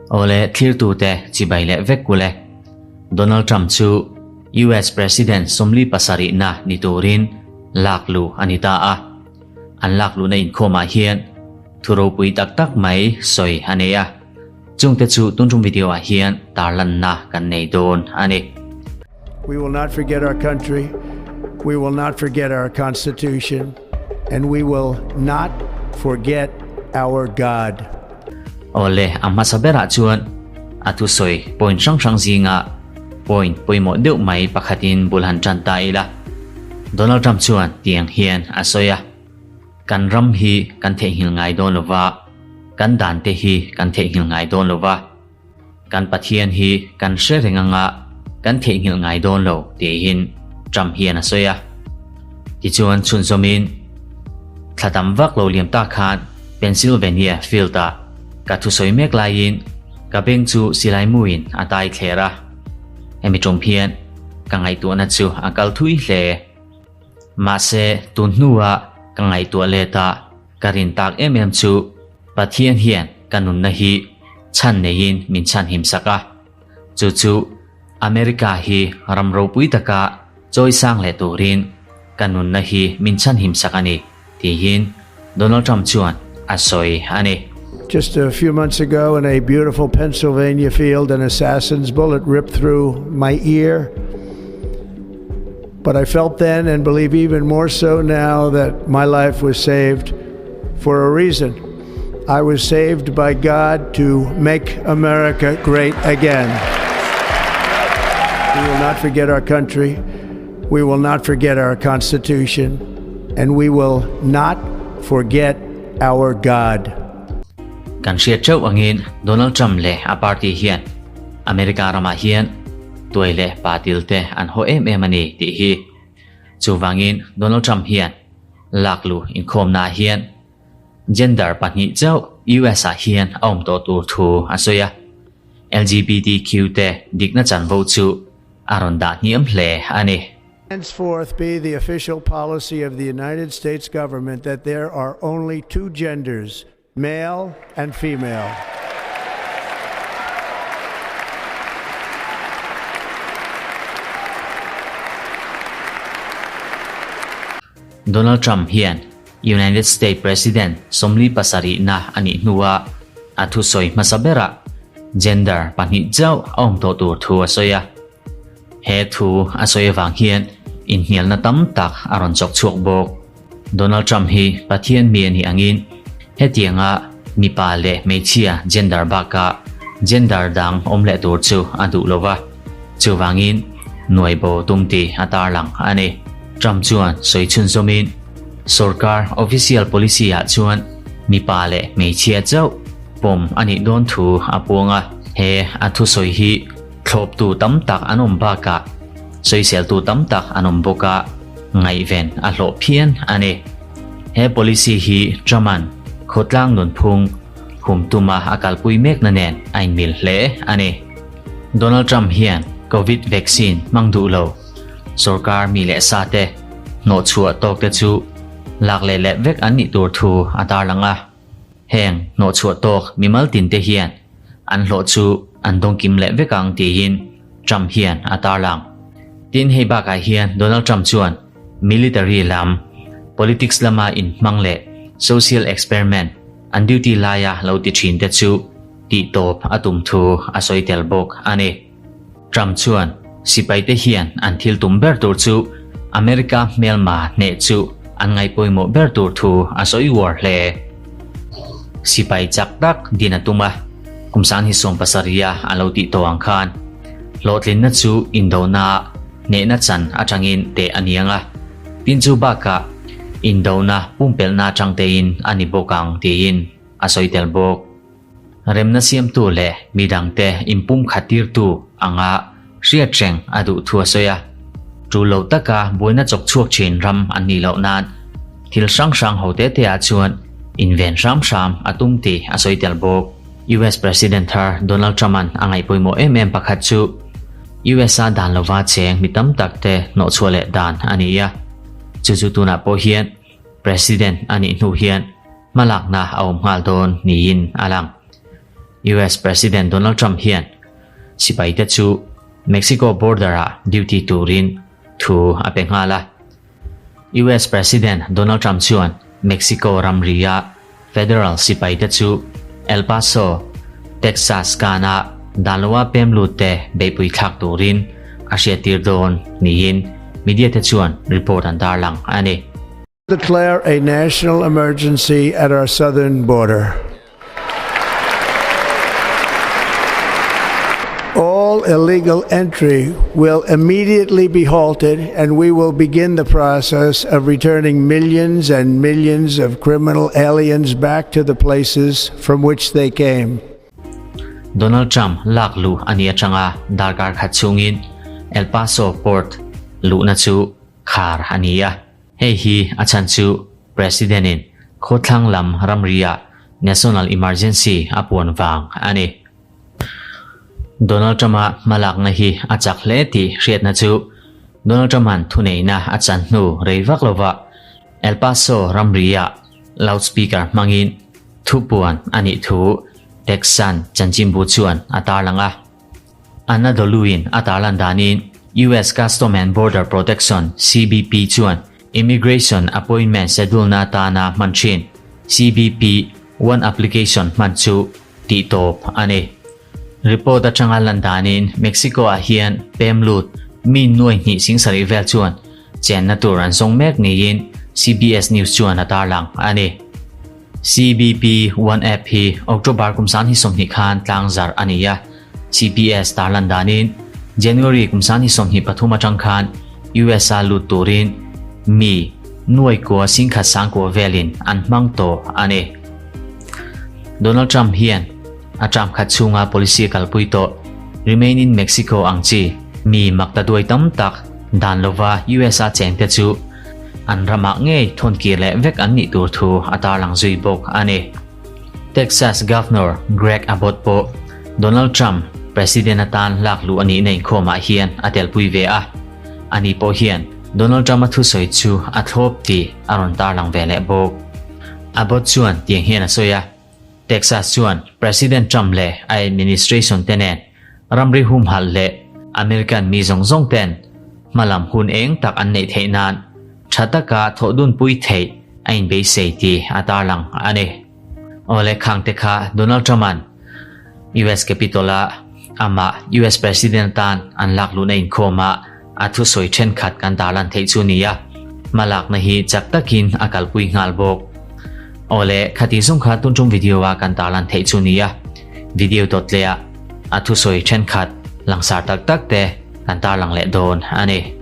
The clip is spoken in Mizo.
Awle thlirtute chibai leh vek kule. Donald Trump chu US President 47na ni turin lak luh a ni ta a. An lak luhna inkhawmah hian thu ropui tak tak mai sawi a nei a. Chungte chu tun tum video ah hian tarlanna kan nei dawn a ni. We will not forget our country. We will not forget our Constitution. And we will not forget our God. Awle, a hmasa berah chuan a thusawi point hrang hrang zinga point pawimawh deuh mai pakhatin bul han tan ta ila. Donald Trump chuan tiang hian a sawi a, Kan ram hi kan theihnghilh ngai dawn lova, kan dan te hi kan theihnghilh ngai dawn lova, Kan Pathian hi kan hre reng anga kan theihnghilh ngai dawn lo tiin Trump hian a sawi a. Tichuan chhunzawmin thla tam vak lo liam tak khan Pennsylvania field-ah ka thusawi mek laiin ka beng chu silai muin a tai thler a. Hemi tum hian ka ngaihtuahna chu a kal thui hle. Mahse tun hnua ka ngaihtuah let a ka rin tak em em chu Pathian hian ka nunna hi chhan neiin min chhan him sak a. Chu chu America hi ram ropui taka chawi sang leh turin ka nunna hi min chhan him sak a ni, tiin Donald Trump chuan a sawi a ni. Just a few months ago in a beautiful Pennsylvania field an assassin's bullet ripped through my ear. But I felt then and believe even more so now that my life was saved for a reason. I was saved by God to make America great again. We will not forget our country. We will not forget our Constitution. And we will not forget our God. Kan hriat theuh angin Donald Trump leh a party hian America ramah hian tuai leh patil te an haw em em a ni tih hi. Chuvangin Donald Trump hian lak luh inkhawmnaah hian gender pahnih chauh US ah hian a awm tawh tur thu a sawi a. LGBTQ te dikna chanvo chu a rawn dah hniam hle a ni. Henceforth be the official policy of the United States government that there are only two genders, male and female. Donald Trump hian United States President 47na a nih hnuah a thusawi hmasa berah gender pahnih chauh a awm tawh tur thu a sawi a. He thu a sawi avang hian inhnialna tam tak a rawn chawk chhuak bawk. Donald Trump hi Pathian mi a nih angin hetianga mipa leh hmeichhia gender bakah gender dang awm leh tur chu a duh lo va, chuvangin nuaibo tum tih a tarlang a ni. Trump chuan sawi chhunzawmin sorkar official policy ah chuan mipa leh hmeichhia chauh pawm a nih dawn thu a puang a, he a thusawi hi Thlawptu tam tak an awm bakah sawiseltu tam tak an awm bawk a, ngaihven a hlawh phian a ni. He policy hi Truman khawtlang nunphung hum tuma a kalpui mekna nen a inmil hle a ni. Donald Trump hian Covid vaccine hmang duh lo sorkar mi leh sa te hnawhchhuah tawk te chu lak leh leh vek an nih tur thu a tarlang a. Heng hnawhchhuah tawk mimal tin te hian an hlawh chu an dawng kim leh vek ang tiin Trump hian a tarlang. Tin hei bakah hian Donald Trump chuan military lam, politics lama inhmang leh social experiment an duty laia lo ti thin te chu tihtawp a tum thu a sawi tel bawk a ni. Trump chuan sipai te hian an thil tum ber tur chu America hmelma hneh chu an ngaihpawimawh ber tur thu a sawi uar hle. Sipai chak tak din a tum a, kum sang hi 70 a a lo tih tawh ang khan hlawhtlinna chu indona hnehna chan atangin teh a ni ang a, tin chu bakah indona pumpelhna atang tein a ni bawk ang tiin a sawi tel bawk. Remna siamtu leh midangte inpumkhat tirtu anga hriat reng a duh thu a sawi a. Tul lo taka buaina chawk chhuak thin ram an nih loh nan thil hrang hrang ho te te ah chuan inven hram hram a tum tih a sawi tel bawk. US President thar Donald Trump-a'n a ngaih pawimawh em em pakhat chu US-a dan lova cheng mi tam tak te hnawhchhuah leh dan a ni a. Chu chu tunah pawh hian President a nih hnu hian. hmalakna a awm nghal dawn niin a lang. US President Donald Trump hian sipaite chu Mexico border-ah duty turin thu a pe nghal a. US President Donald Trump chuan Mexico ramria federal sipaite chu El Paso, Texas kana danloa pem lutte beihpui thlak turin a hriattir dawn niin media te chuan report an tarlang a ni. Declare a national emergency at our southern border. All illegal entry will immediately be halted, and we will begin the process of returning millions and millions of criminal aliens back to the places from which they came. Donald Trump lak luh a nih atanga darkar khat chhungin El Paso port luhna chu khar a ni a. Hei hi a chhan chu President-in khawthlang lam ramriah national emergency a puan vang a ni. Donald Trump-a hmalakna hi a chak hle tih hriatna chu Donald Trump-a'n thuneihna a chan hnu rei vak lova El Paso ramriah loudspeaker hmangin thupuan a nih thu Texan chanchinbu chuan a tarlang a. Anadolu-in a tarlan danin US Custom and Border Protection, CBP, chuan immigration appointment schedule-na atana hman thin CBP One Application hman chu tihtawp a ni. Report atanga lan danin Mexico-ah hian pem lut mi nuai hnih sing sarih vel chuan chenna tur an zawng mek niin CBS News chuan a tarlang a ni. CBP One App hi October kum 20 khan tlangzarh a ni a. CBS tarlan danin January kum 2023 atang khan US-a lut turin mi nuai kua singkhat sangkua velin an hmang tawh a ni. Donald Trump hian a term khat chhunga policy kalpui tawh Remain in Mexico ang chi mi makta duai tam tak dan lova US-a chengte chu an ramah ngei thawnkir leh vek an nih tur thu a tarlang zui bawk a ni. Texas Governor Greg Abbott pawh Donald Trump President atan lak luh a nihna inkhawmah hian a telpui ve a, ani pawh hian Donald Trump-a thusawi chu a thlawp tih a rawn tarlang ve leh bawk. Abbott chuan tiang hian a sawi a, Texas chuan President Trump leh a administration te nen ramri humhalh leh American mi zawng zawng ten hmalam hun eng tak an neih theih nan tha taka thawh dunpui theih a inbeisei tih a tarlang a ni. Awle khang te kha Donald Trump-a'n US Capitol-a amah US President atan an lak luhna inkhawmah a thusawi thenkhat kan tarlan theih chu ni a, hmalakna hi chak takin a kalpui nghal bawk. Awle khati zawng kha tun tum video-a kan tarlan theih chu ni a, video dawt leh ah a thusawi thenkhat langsar tak tak te kan tarlang leh dawn a ni.